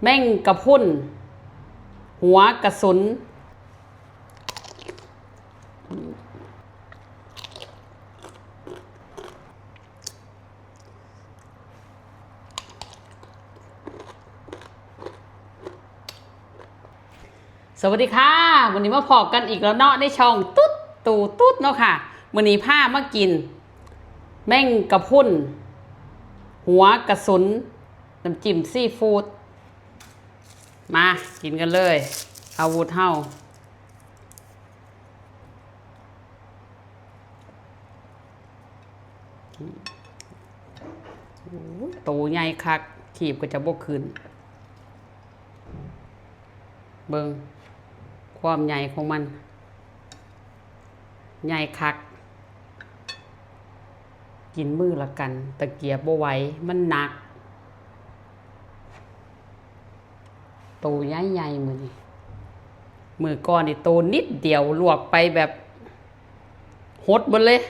ແມງກະພຸ້ນ ຫົວກະສຸນ. ສະຫວັດດີຄ່ະ ມື້ນີ້ມາພໍ້ກັນອີກແລ້ວເນາະ ໃນຊ່ອງຕຸດຕູຕຸດເນາະຄ່ະ. ມື້ນີ້ພາມາກິນແມງກະພຸ້ນ ຫົວກະສຸນ ນ້ຳຈິ້ມຊີຟູດ. ມາກິນກັນເລີຍ ອາວຸດເຮົາ. ໂອ້ຍ ໂຕໃຫຍ່ຄັກ ຄີບກໍຈະບໍ່ຂຶ້ນ. ເບິ່ງຄວາມໃຫຍ່ຂອງມັນ ໃຫຍ່ຄັກ. ກິນມື້ລະກັນ ຕະກຽບບໍ່ໄຫວ ມັນໜັກ. ໂຕໃຫຍ່ໆ ມື້ນີ້ ມື້ກ່ອນນີ້ໂຕນິດດຽວ ລວກໄປແບບຫົດເບິດເລີຍ.